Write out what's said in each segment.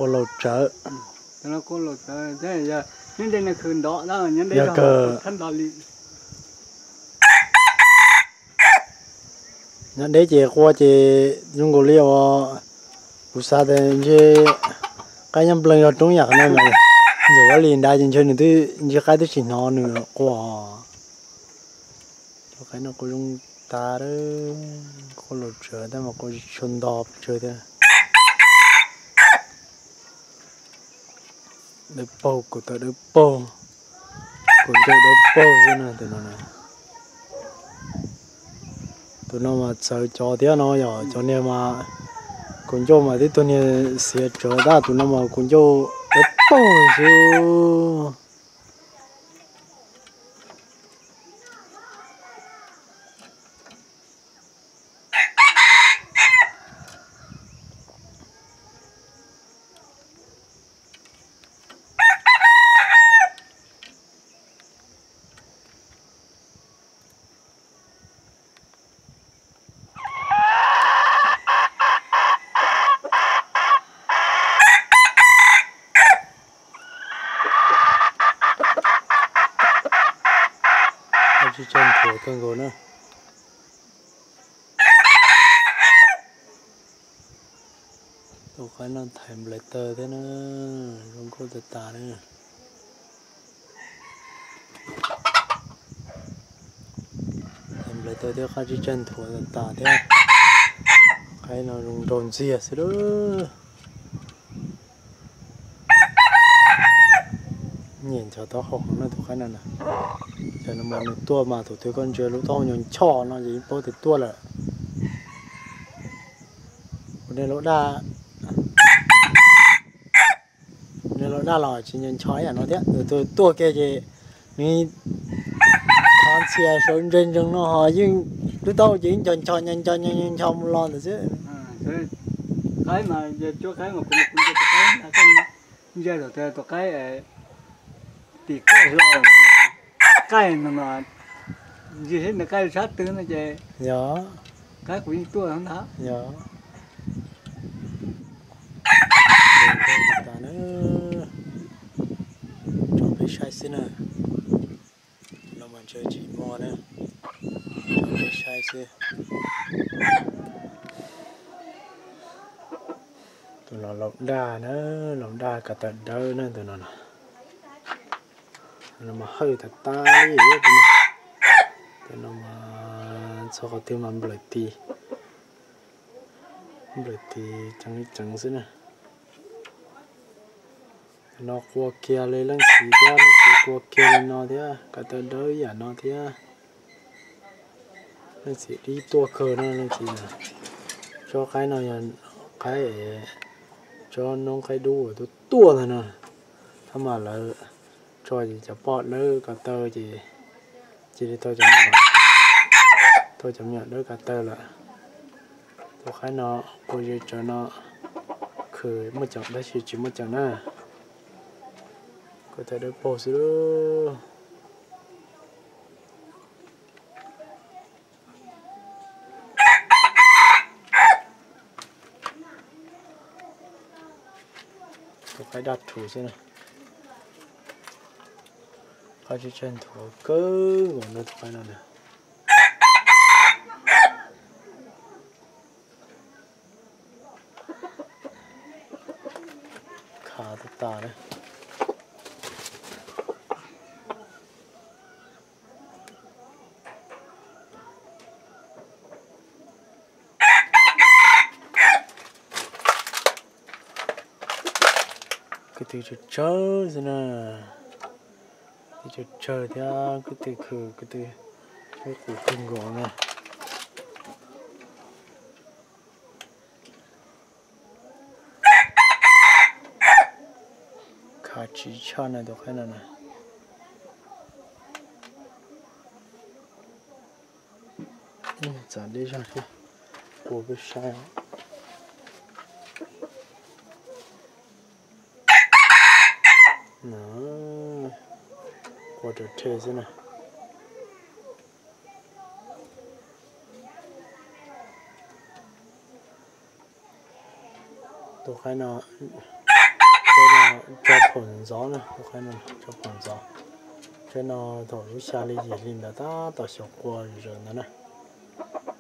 Qua laus tsawv. Yog kawg. Nyob deb ces qua ces zoo nkaus li uas kuv xav tias ntshe qaib nyob nplees zog roob yam qhov no mas, ntxuav li nrad ces ntshe nws twb ntshe qaib twb tsis hnov nws qua. Cov qaib no qua zoo tas, qua laus tsawv tab mas qua tsis tshua nto pes tsawg thiab. Dawb paug, kaum tawm dawb paug, kaum ncauj dawb paug xwb na tus no. Tus no mas txawv cov thiab no yog cov niag mas kaum ncauj mas twb tug niag xiav tsawv tab, tus no mas kaum ncauj dawb paug xwb. Tsis tshua nthuav kawg nkaus na. Tus qaib no thaiv nplaim taw thiab na, zoo nkauj tas tas na. Thaiv nplaim taw thiab, qab tsib tsaig nthuav tas tas thiab. Qaib no zoo nraug ntxiag xwb lawm. Nyiam ncho taub hau heev na tus qaib no na. Ces no mas nws tuaj mas thaum twg koj ntsia lub taub hau ncho ncho no ces yeej paub tias tuaj lawm. Kuv niag laus daj, niag laus daj los tsis ncho ncho ib yam no thiab, tus tuaj kiag ces nws thov ntxhias saum ntsees ntsees no ho yeej lub taub hau ces yeej ncho ncho ncho ncho ncho ncho mus los ntawd xwb. Qaib mas, tus qaib tim koj hlo, qaij no mas, ntsia seb nws qaij sab twg no ces yog qaib kuv yeej tuaj ntag. Yog tas na, tso peb saib xwb na. Los mas ntshe tsis muaj na, tso peb saib xwb. Tus no laus daj na, laus daj ko taw dawb na tus no. Tus no mas hawj tas tas li. Tus no mas txog qhov twg mas nplawm tis, nplawm tis ceev ceev xwb na. Tus no qua kiag li leej txiv thiab, leej txiv qua kiag li no thiab, ko taw dawb ib yam no thiab. Leej txiv dib tuaj kawg no leej txiv. Tsob qaib no yog qaib, tsob noob qaib dub uas tuaj tuaj ntag no. Tab mas lawv tso ces cov poj dawb ko taw ces cia li tau cov me nyuam dawb ko taw lawm. Tus qaib no qua ze tsawv no, khwv muaj ceem tab sis tsis muaj ceem na. Ko taw dawb paug xwb. Tus qaib daj rhuv xwb na. Qaib tsib tsaig nthuav kawg nkaus no tus qaib no na. Khav tas tas na. Kwv tij tsawg tsawg xwb na. Kwv tij tsawg tsawg thiab kwv tij khwv kwv tij, ib qus kawg nkaus na. Khav tsis tshaj na tus qaib no na. Txav deb zog thiab, ua peb saib. Qua rau rhe xwb na. Tus qaib no Tso phaum ntxov na, ua qaib no tso phaum ntxov. Tsaib no thaum lub xya hli yim hli ntawd tab tom xyaum qua zom zaws ntawd na.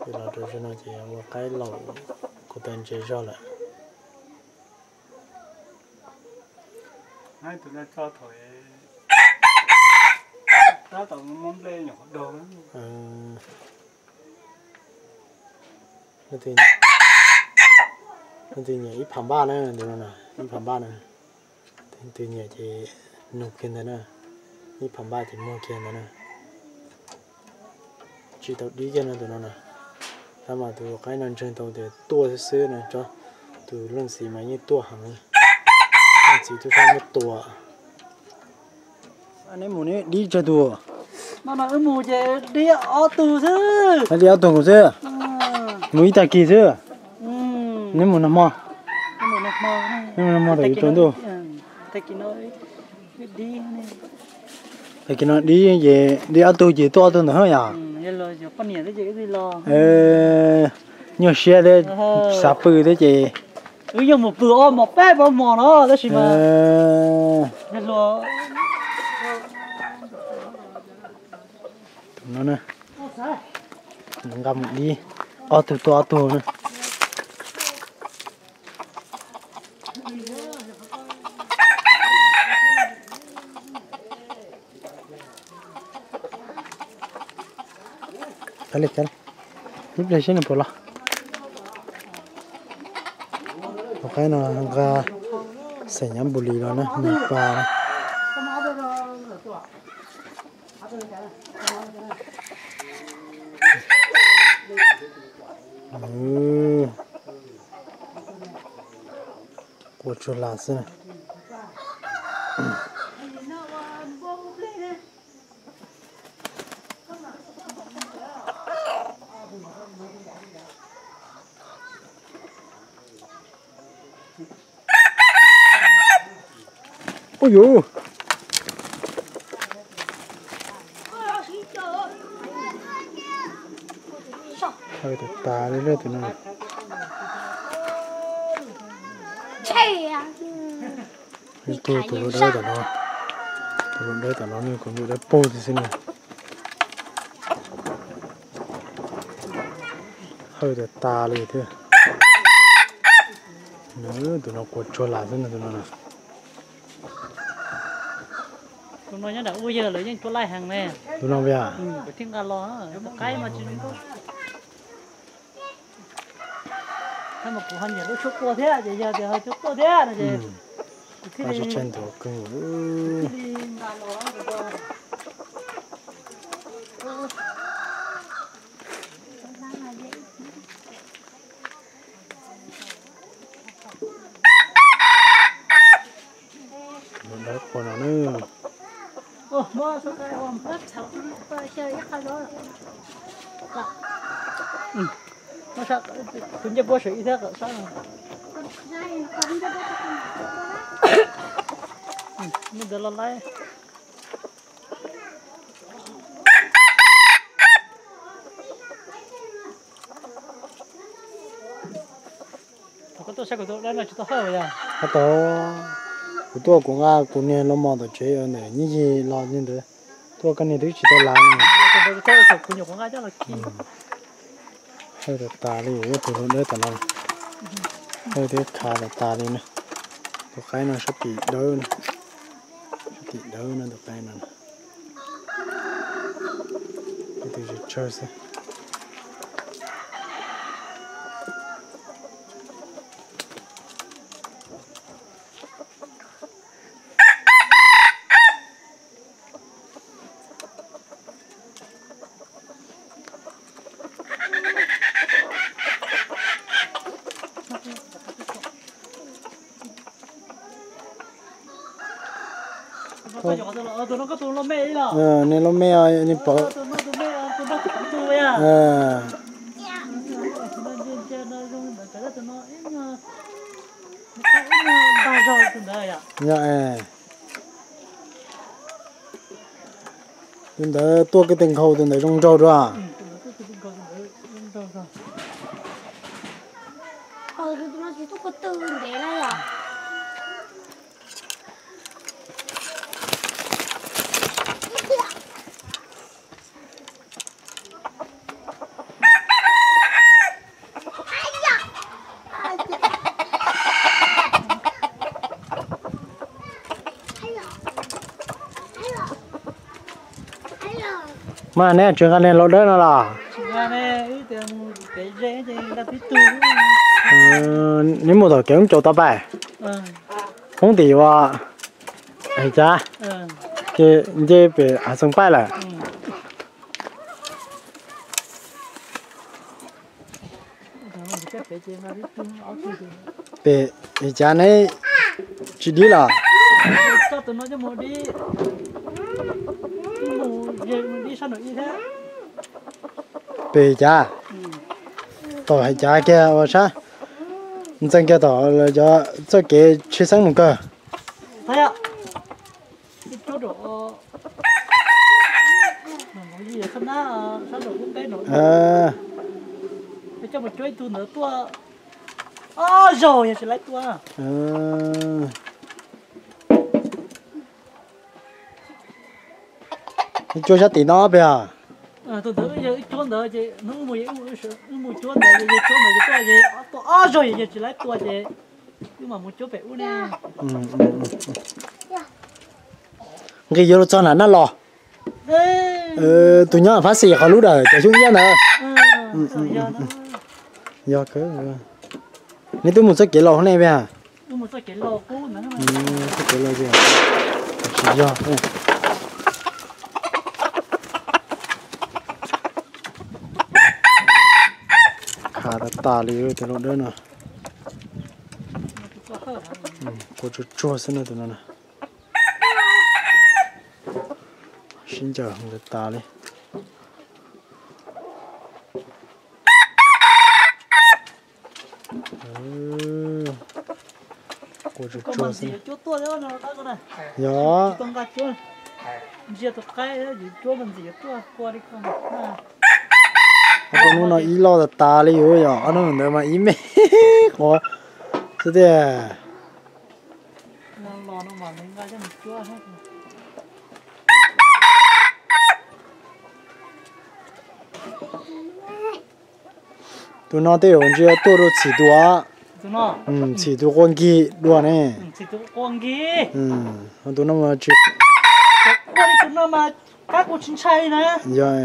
Ces los rau zaum no ces ua qaib laus kuv tau ntse zog lawm. Leej twg nyiam ib phav npaj na, tus no na, ib phav npaj na. Leej twg nyiam ces nug kiag ntawd na, ib phav npaj ces muag kiag ntawd na. Tsis tau dib kiag no tus no na. Tab mas tus qaib no ntseeg tau tias tuaj xwb xwb no, tus leej txiv mas yeej tuaj heev. Leej txiv tub sab muab tua. Neb mus neb dib tsawg tus? No wb mus ces dib ob tug xwb. Dib ob tug xwb. Mus ib tag kis xwb. Neb mus nag hmo? Neb mus nag hmo tawm yuav tsaus ntuj. Tag kis no dib ces dib ob tug ces tuaj ob tug ntawd yom. Nyuaj siab thiab, xav pw thiab ces. Wb yeej mus pw ob hmos peb plaub hmos no tab sis mas tus no na, nqa mus dib, ob tug tuaj ob tug na. Ib pliag seb nws puas los. Tus qaib no nqa xeem nyob npus lis los na, nws pa na. Qua tsuag las xwb na. Ub yuv, tas tas li tus no. Tus tus dawb tom no, tus dawb tom no nws kuj dawb paug xwb xwb na. Hawj tas tas li thiab. Tus no qua tsuag las xwb na tus no. Tus no nyob nram ub yawg lawv yeej cua laij heev ne. Tus no thiaj nqa los, tus qaib mas tsis zoo nkauj. Tab mas kuv ho nyiam lub tshuaj quaj thiab ces yog tias ho tshuaj quaj thiab no ces kuv thiaj li nqa los. Dawb qua no na. Kuv ncej puab sawv ib thiab kom sab. Nej ntawd los laib. Koj tuaj saib kuv tus dawb no tsis tuaj hawj os? Kuv tuaj, kuv nqa kuv niag loo mos tom tsev ntawm Nyiaj Yig los li ntawd, tuaj koj niag twb tsis tau lav ne. Hawj tas tas li, tus dawb tom no, hawj thiab khav tas tas li na. Tus qaib no sab tim dawb, sab tim dawb no tus qaib no. Ib tug tsawg tsawg xwb. Nej lub me, nej pom. Yog es, tus ntawd tuaj kiag tes nkhaus tus ntawd zoo nraug dua. Mas neb tsis nqa niag laus dawb no los? Neb mus tom kev hoob caus tau pais, hoob tim ua, Hais Cav, ces nce pem hav xeev paib lawm. Pem Hais Cav neb tsis dib los? Pem Hais Cav, tom Hais Cav kiag ua sab, ntxeev kiag tom cov txoj kev tsheb xeeb mus kawg. Cuab sab tim no pem os. Nqis yuav luag txog nram Naj Los. Tus nyob Fab Xis qhov lub dawm cov xyoob iab ntawd. Yog, neb twb mus txoj kev laus nej pem? Txoj kev laus, tsis yog. Khav tas tas li tus laus dawb no. Kua tsuag tsuag xwb na tus no na. Sib ncaws tas tas li. Kua tsuag tsuag xwb. Yog. Ob hnub no ib loj tas tas li yus yog ob hnub ntawd mas ib me quav xwb tiag. Tus no tej zaum ntsia tuaj dua txhim tus, txhim tus qua nkig dua ne. Tus no tsis, yog,